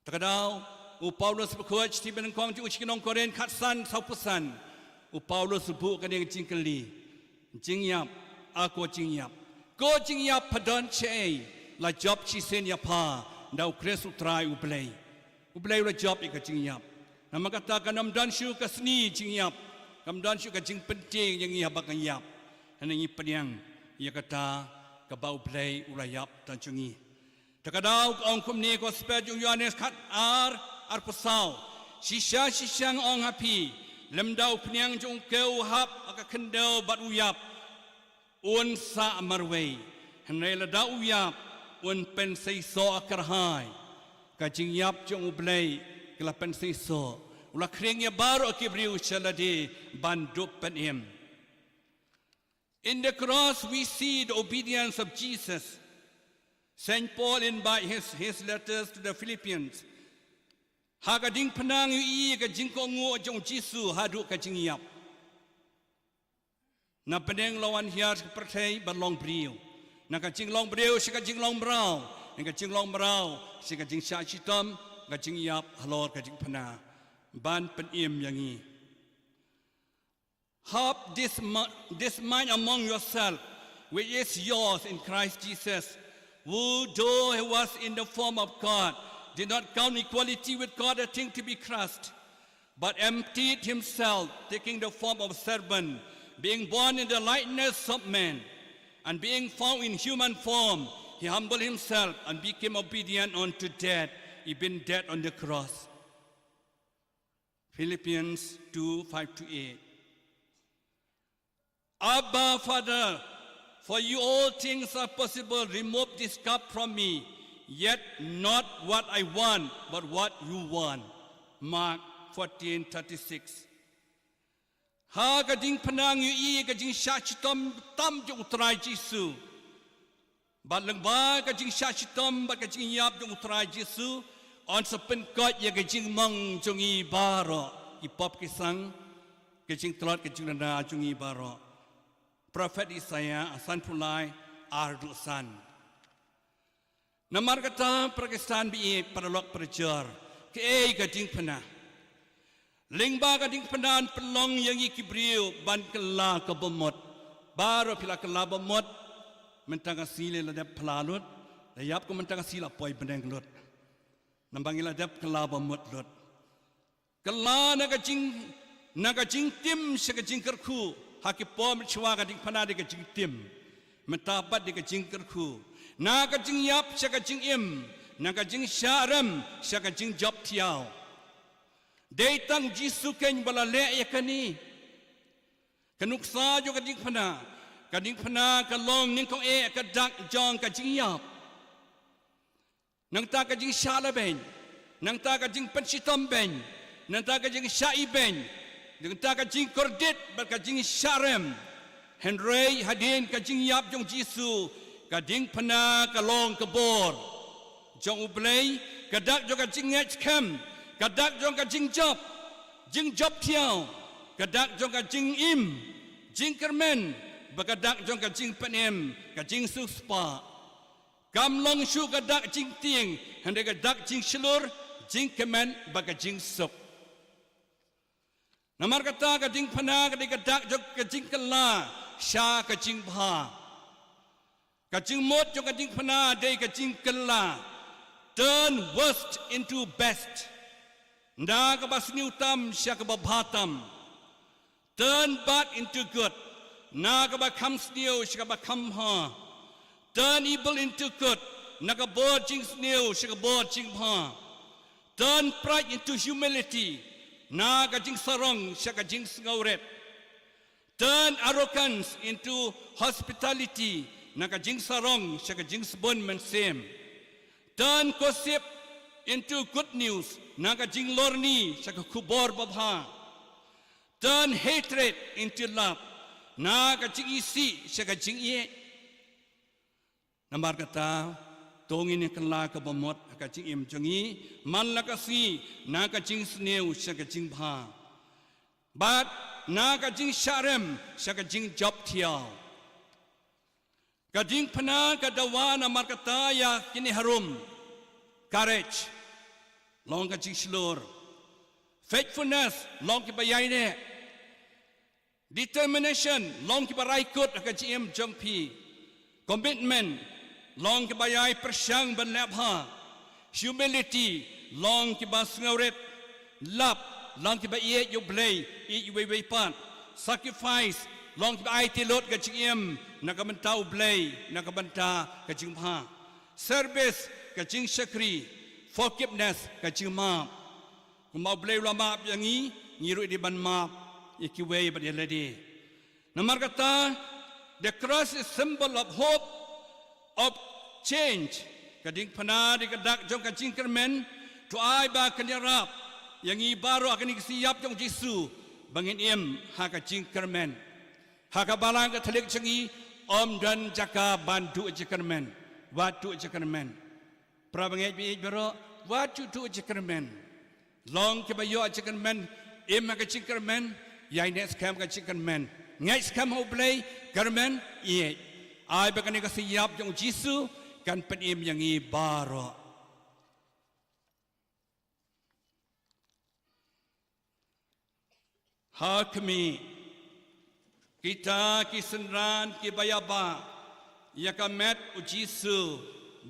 Ta ka daw, u Paulus bakhuid sha ki ba nyngkong jong u sha ki nong Korinth khatsan, sawphew san. U Paulus u buh kane ka jingkylli. Jingïap, a ko jingïap. Ko jingïap pha don shaei, la jop shisien ïa pha da U Khrist U Trai U Blei. U Blei u la jop ïa ka jingïap. Namar kata kan ym don shuh ka sni jingïap. Kan ym don shuh ka jingpyntieng ïa ngi haba ngi ïap. Hynrei ngi pdiang ïa kata kaba U Blei u la ïap tang jong ngi. Ta ka daw ka ong kumne, Gospel jong u Ïoannis khatar, arphew saw. Shisha shisha nga ong ha phi, lymda u phniang jong u kew u hap ha ka khyndew bad u ïap, un sah marwei. Hynrei lada u ïap, un pynseisoh kyrhai. Ka jingïap jong U Blei ka la pynseisoh. U la khring ïa baroh ki briew sha lade ban dup pynim. In the cross, we see the obedience of Jesus. Saint Paul, in by his, his letters to the Philippians, ha ka diengphna ngi ïohi ka jingkohnguh jong u Jisu haduh ka jingïap. Na bneng la wan hiar sha ka pyrthei ban long briew. Na ka jinglong briew sha ka jinglong mraw. Na ka jinglong mraw sha ka jingshah shitom, ka jingïap halor ka diengphna. Ban pynim ïa ngi. Have this, mi- this mind among yourself, which is yours in Christ Jesus, who, though he was in the form of God, did not count equality with God a thing to be grasped, but emptied himself, taking the form of a servant, being born in the likeness of men, and being found in human form, he humbled himself and became obedient unto death, even death on the cross. Philippians two, five to eight. Abba, Father, for you all things are possible. Remove this cup from me. Yet not what I want, but what you want. Mark fourteen thirty-six. Ha ka diengphna ngi ïohi ka jingshah shitom tam jong U Trai Jisu. Bad lyngba ka jingshah shitom bad ka jingïap jong U Trai Jisu, yn sa pynkhiah ïa ka jingmong jong ngi baroh, ki pop ki sang, ka jingtlot ka jingduna jong ngi baroh. Prophet Isaiah, sanphew lai, ar haduh san. Namar kata para Khristan baieit, para lok para jor, kaei ka diengphna? Lyngba ka diengphna yn pynlong ïa ngi ki briew ban kylla ka bamut. Baroh phi la kylla bamut. Mynta ka sngi la dep phla lut. La ïap ka mynta ka sngi la poi bneng lut. Namar ngi la dep kylla bamut lut. Kylla na ka jing, na ka jingtim sha ka jingkyrkhu. Ha ki por mynshwa ka diengphna dei ka jingtim. Mynta pat dei ka jingkyrkhu. Na ka jingïap sha ka jingim. Na ka jingshah rem sha ka jingjop thiaw. Dei tang Jisu keiñ ba la leh ïa kane. Ka nuksa jong ka diengphna. Ka diengphna ka long nyngkong eh ka dak jong ka jingïap. Nangta ka jingshah lehbeiñ. Nangta ka jingpynshitom beiñ. Nangta ka jingshah ibeiñ. Nangta ka jingkordit bad ka jingshah rem. Hynrei hadien ka jingïap jong Jisu, ka diengphna ka long ka bor jong U Blei, ka dak jong ka jingngeit skhem, ka dak jong ka jingjop, jingjop thiaw, ka dak jong ka jingim, jingkyrmen, bad ka dak jong ka jingpynim, ka jingsiewspah. Kam long shuh ka dak jingtieng, hynrei ka dak jingshlur, jingkmen bad ka jingsuk. Namar kata ka diengphna ka dei ka dak jong ka jingkylla sha ka jingbha. Ka jingmut jong ka diengphna dei ka jingkylla. Turn worst into best. Na kaba sniew tam sha kaba bha tam. Turn bad into good. Na kaba kham sniew sha kaba kham bha. Turn evil into good. Na ka bor jingsniew sha ka bor jingbha. Turn pride into humility. Na ka jingsarong sha ka jingsngewrit. Turn arrogance into hospitality. Na ka jingsarong sha ka jingsbun mynsiem. Turn gossip into good news. Na ka jinglorni sha ka khubor babha. Turn hatred into love. Na ka jingisih sha ka jingïeit. Namar kata, to ngin ïa kylla ka bamut ha ka jingim jong ngi, man la ka sngi, na ka jingsniew sha ka jingbha. Bad na ka jingshah rem sha ka jingjop thiaw. Ka diengphna ka dawa namar kata ïa kine harum. Courage. Long ka jingshlur. Faithfulness, long kiba ïaineh. Determination, long kiba raikut ha ka jingim jong phi. Commitment, long kiba ïai pyrshang ban leh bha. Humility, long kiba sngewrit. Love, long kiba ïeit ïa U Blei, ïeit ïa uwei uwei pat. Sacrifice, long kiba aiti lut ka jingim na ka bynta U Blei, na ka bynta ka jingbha. Service, ka jingshakri. Forgiveness, ka jingmap. Kumba U Blei u la map ïa ngi, ngi ruh dei ban map ïa kiwei bad ïa lade. Namar kata, the cross is symbol of hope, of change. Ka diengphna dei ka dak jong ka jingkyrmen. To ai ba kan ïarap ïa ngi baroh ha kane ka sngi ïap jong U Jisu, ba ngin im ha ka jingkyrmen. Ha ka Balang Katholik jong ngi, ym don jaka ban duh jingkyrmen. Wat duh jingkyrmen. Para bangeit baieit baroh, wat ju duh jingkyrmen. Long kiba ïoh jingkyrmen, im ha ka jingkyrmen, ïaineh skhem ka jingkyrmen. Ngeit skhem ha U Blei, kyrmen, ïeit. Ai ba kane ka sngi ïap jong U Jisu kan pynim ïa ngi baroh. Ha khmih, kita ki synran kiba ïabah ïa ka met U Jisu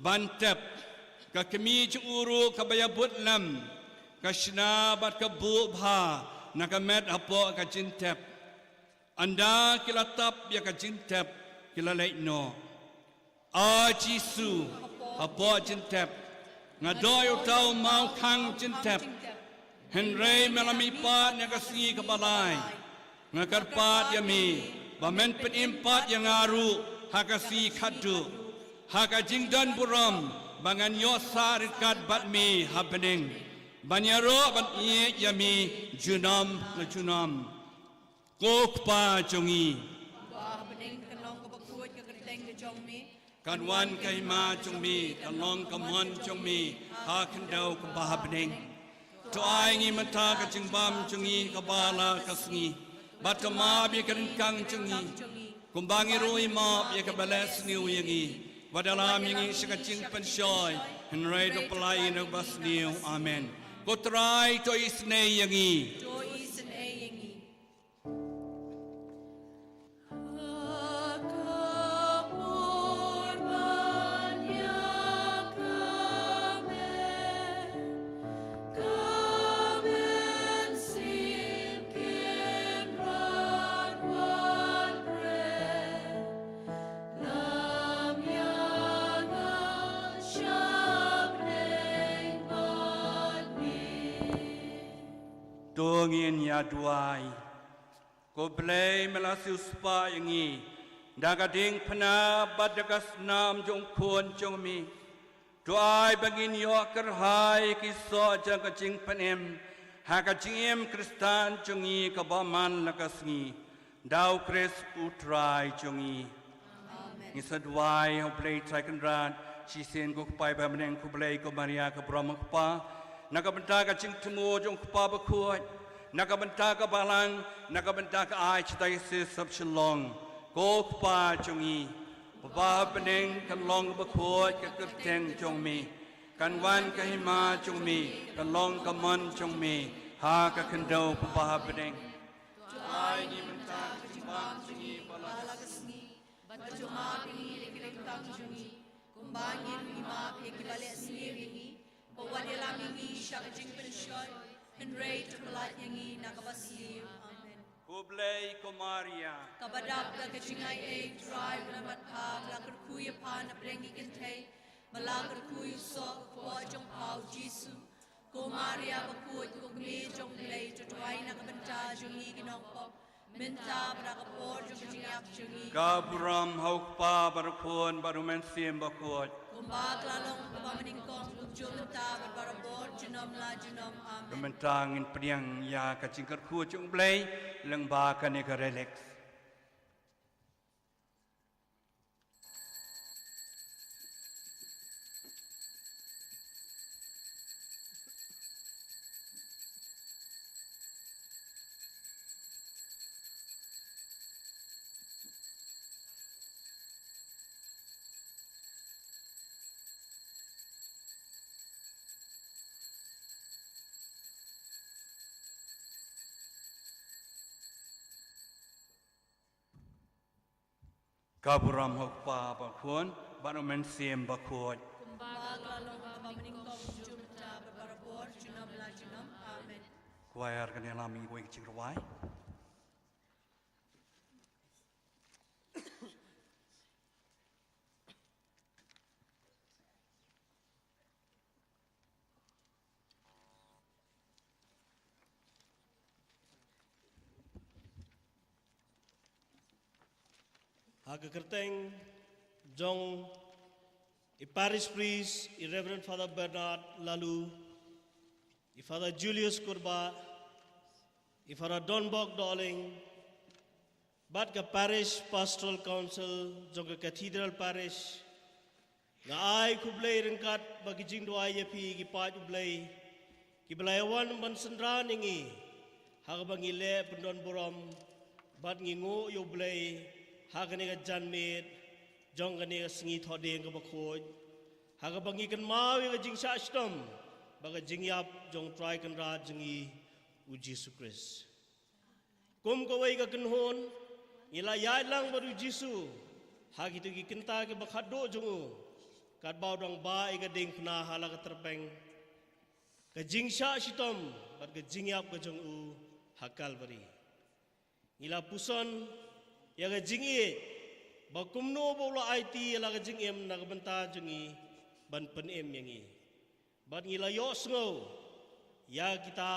ban tep, ka khmih jong u ruh kaba ïabud lem, ka shna bad ka buh bha na ka met hapoh ka jingtep. Ynda ki la tap ïa ka jingtep, ki la leit noh. A Jisu, hapoh jingtep, nga doh ïa uta u maw khang jingtep. Hynrei me la mihpat ïa ka sngi kaba lai. Nga kyrpad ïa me ba men pynim pat ïa nga ruh ha ka sngi khatduh, ha ka jingdon burom, ba ngan ïoh sah ryngkat bad me ha bneng, ban ïaroh ban ïeit ïa me junom la junom. Ko Kpa jong ngi. Kaba ha bneng, kan long kaba khuid ka kyrteng ka jong me. Kan wan ka hima jong me, kan long ka mon jong me ha khyndew kumba ha bneng. To ai ngi mynta ka jingbam jong ngi kaba la ka sngi. Bad to map ïa ki ryngkang jong ngi, kumba ngi ruh ngi map ïa kiba leh sniew ïa ngi. Wat ïalam ïa ngi sha ka jingpynshoi, hynrei to pyllait ïa ngi na kaba sniew. Amen. Ko Trai, to isynei ïa ngi. To isynei ïa ngi. To ngin ïa duwai. Ko Blei, me la siewspah ïa ngi da ka diengphna bad da ka snam jong u Khun jong me. To ai ba ngin ïoh kyrhai ki soh jong ka jingpynim ha ka jingim Khristan jong ngi kaba man la ka sngi. Da u Khrist u Trai jong ngi. Amen. Ngin sa duwai ha u Blei Trai Kynrad shisien. Ko Kpa ba ha bneng, khublei ko Maria ka burom ha u Kpa, na ka bynta ka jingthmu jong u Kpa Bakhuid, na ka bynta ka Balang, na ka bynta ka Archdiocese of Shillong. Ko Kpa jong ngi, ba ha bneng, kan long bakhuid ka kyrteng jong me. Kan wan ka hima jong me, kan long ka mon jong me ha ka khyndew kumba ha bneng. To ai ngi mynta ka jingbam jong ngi ba la ka sngi, bad to map ïa ngi ïa ki ryngkang jong ngi, kumba ngi ruh ngi map ïa kiba leh sniew ïa ngi, bad wat ïalam ïa ngi sha ka jingpynshoi, Hynrei to pynlait ïa ngi na kaba sniew. Amen. Khublei ko Maria. Kaba dap da ka jingaiei, U Trai u don bad pha, ba la kyrkhu ïa pha napdeng ki kynthei, ba la kyrkhu ïa u soh ka kpoh jong pha u Jisu. Ko Maria bakhuid, ko kmie jong U Blei, to duwai na ka bynta jong ngi ki nongpop, mynta bad ha ka por jong ka jingïap jong ngi. Ka burom ha U Kpa bad U Khun bad U Mynsiem Bakhuid. Kumba ka la long ha kaba nyngkong, kumjuh mynta bad barabor junom la junom. Amen. Mynta ngin pdiang ïa ka jingkyrkhu jong U Blei lyngba kane ka relics. Ka burom ha U Kpa bad U Khun bad U Mynsiem Bakhuid. Kumba ka la long ha kaba nyngkong, kumjuh mynta bad barabor junom la junom. Amen. Choir, kan ïalam ïa kiwei ki jingrwai. Ha ka kyrteng jong i Parish Priest, i Reverend Father Bernard Laloo, i Father Julius Kurbah, i Father Donbok Dohling, bad ka Parish Pastoral Council jong ka Cathedral Parish, nga ai khublei ryngkat bad ki jingduwai ïa phi ki paid U Blei, kiba la ïa wan ban synran ïa ngi ha kaba ngi leh pyndonburom bad ngi nguh ïa U Blei ha kane ka janmiet jong kane ka sngi Thohdieng kaba khuid, ha kaba ngi kynmaw ïa ka jingshah shitom bad ka jingïap jong U Trai Kynrad jong ngi U Jisu Khrist. Kum kawei ka kynhun, ngi la ïaid lang bad U Jisu ha kito ki kynta kiba khatduh jong u, katba u dang bah ïa ka diengphna ha la ka tyrpeng, ka jingshah shitom bad ka jingïap ka jong u ha Kalbari. Ngi la puson ïa ka jingïeit ba kumno ba u la aiti ïa la ka jingim na ka bynta jong ngi ban pynim ïa ngi. Bad ngi la ïohsngew ïa kita,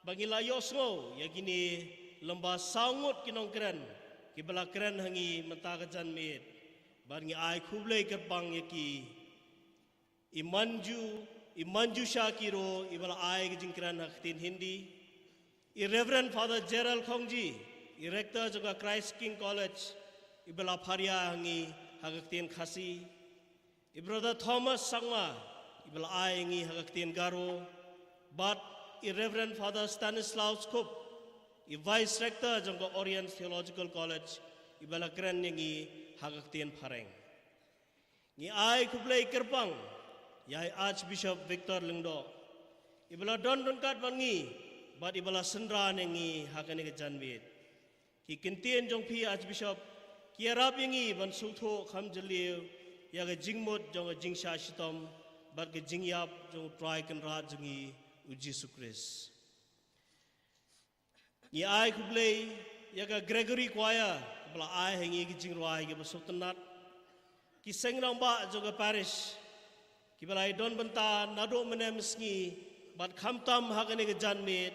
bad ngi la ïohsngew ïa kine lem bad saw ngut ki nongkren kiba la kren ha ngi mynta ka janmiet. Bad ngi ai khublei kyrpang ïa ki. I Manju, i Manju Shakiro, iba la ai ka jingkren ha ka ktien Hindi. I Reverend Father Gerald Khongji, i Rector jong ka Christ King College, iba la pharia ha ngi ha ka ktien Khasi. I Brother Thomas Sangma, iba la ai ïa ngi ha ka ktien Garo. Bad i Reverend Father Stanislaus Khup, i Vice Rector jong ka Oriens Theological College, iba la kren ïa ngi ha ka ktien Phareng. Ngi ai khublei kyrpang ïa i Archbishop Victor Lyngdoh, iba la don ryngkat bad ngi bad iba la synran ïa ngi ha kane ka janmiet. Ki kyntien jong phi Archbishop ki ïarap ïa ngi ban sngewthuh kham jylliew ïa ka jingmut jong ka jingshah shitom bad ka jingïap jong U Trai Kynrad jong ngi U Jisu Khrist. Ngi ai khublei ïa ka Gregory Choir, kaba la ai ha ngi ki jingrwai kiba sngewtynnat. Ki seng rangbah jong ka parish, kiba la ïadon bynta naduh mynne mynsngi bad khamtam ha kane ka janmiet,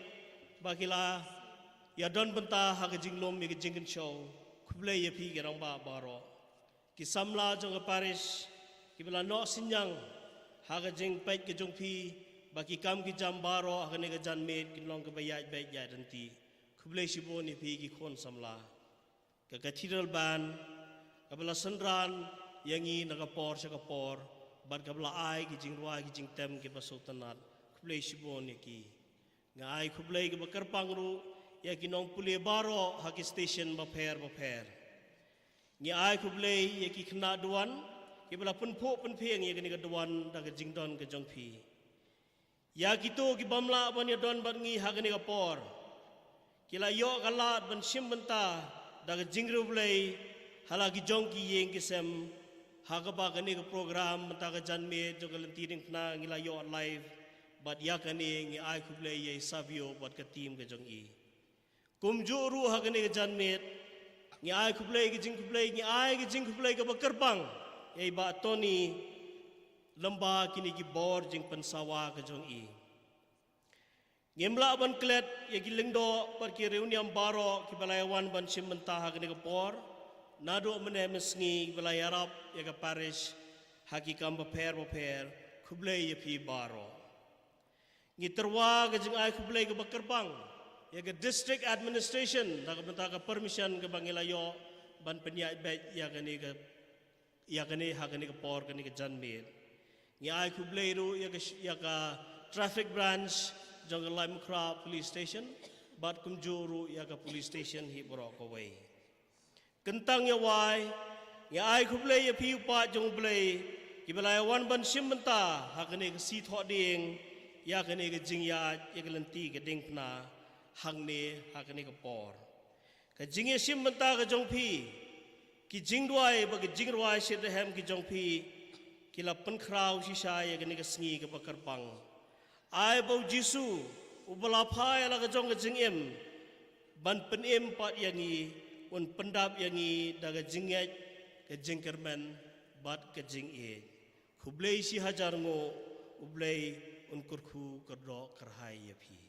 ba ki la ïadon bynta ha ka jinglum ïa ka jingkynshew. Khublei ïa phi ki rangbah baroh. Ki samla jong ka parish, kiba la noh synñiang ha ka jingpeit ka jong phi, ba ki kam ki jam baroh ha kane ka janmiet kin long kaba ïaid beit ïaid ryntih. Khublei shibun ïa phi ki khun samla. Ka Cathedral Band, kaba la synran ïa ngi na ka por sha ka por, bad kaba la ai ki jingrwai ki jingtem kiba sngewtynnat. Khublei shibun ïa ki. Nga ai khublei kaba kyrpang ruh ïa ki nongpule baroh ha ki station bapher bapher. Ngi ai khublei ïa ki khynnah duwan kiba la pynphuh pynphieng ïa kane ka duwan da ka jingdon ka jong phi. Ïa kito ki bym lah ban ïadon bad ngi ha kane ka por, ki la ïoh ka lad ban shim bynta da ka jingriewblei ha la ki jong ki ïing ki sem, ha kaba kane ka program mynta ka janmiet jong ka lynti diengphna ngi la ïoh live Bad ïa kane ngi ai khublei ïa i Savio bad ka team ka jong i. Kumjuh ruh ha kane ka janmiet, ngi ai khublei ka jingkhublei, ngi ai ka jingkhublei kaba kyrpang ïa i Bah Tony, lyngba kine ki bor jingpynsawa ka jong i. Ngim lah ban klet ïa ki lyngdoh bad ki riewniam baroh kiba la ïa wan ban shim bynta ha kane ka por. Naduh mynne mynsngi kiba la ïarap ïa ka parish ha ki kam bapher bapher, khublei ïa phi baroh. Ngi tyrwa ka jingai khublei kaba kyrpang ïa ka district administration na ka bynta ka permission kaba ngi la ïoh ban pynïaid beit ïa kane ka, ïa kane ha kane ka por, kane ka janmiet. Ngi ai khublei ruh ïa ka sh-, ïa ka traffic branch jong ka Laitumkhrah police station, bad kumjuh ruh ïa ka police station hi baroh kawei. Kyntang ïa wai, ngi ai khublei ïa phi u paid jong U Blei kiba la ïa wan ban shim bynta ha kane ka sngi thohdieng ïa kane ka jingïaid ïa ka lynti ka diengphna hangne ha kane ka por. Ka jingïashim bynta ka jong phi, ki jingduwai bad ka jingrwai shitrhem ki jong phi, ki la pynkhraw shisha ïa kane ka sngi kaba kyrpang. Ai ba U Jisu, uba la phai la ka jong ka jingim, ban pynim pat ïa ngi, un pyndap ïa ngi da ka jingngeit, ka jingkyrmen bad ka jingïeit. Khublei shihajar nguh, U Blei un kyrkhu kyrdoh kyrhai ïa phi.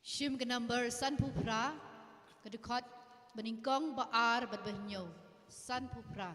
Shim ka number sanphew phra, ka dkhot banyngkong, ba ar bad ba hynñiew. Sanphew phra.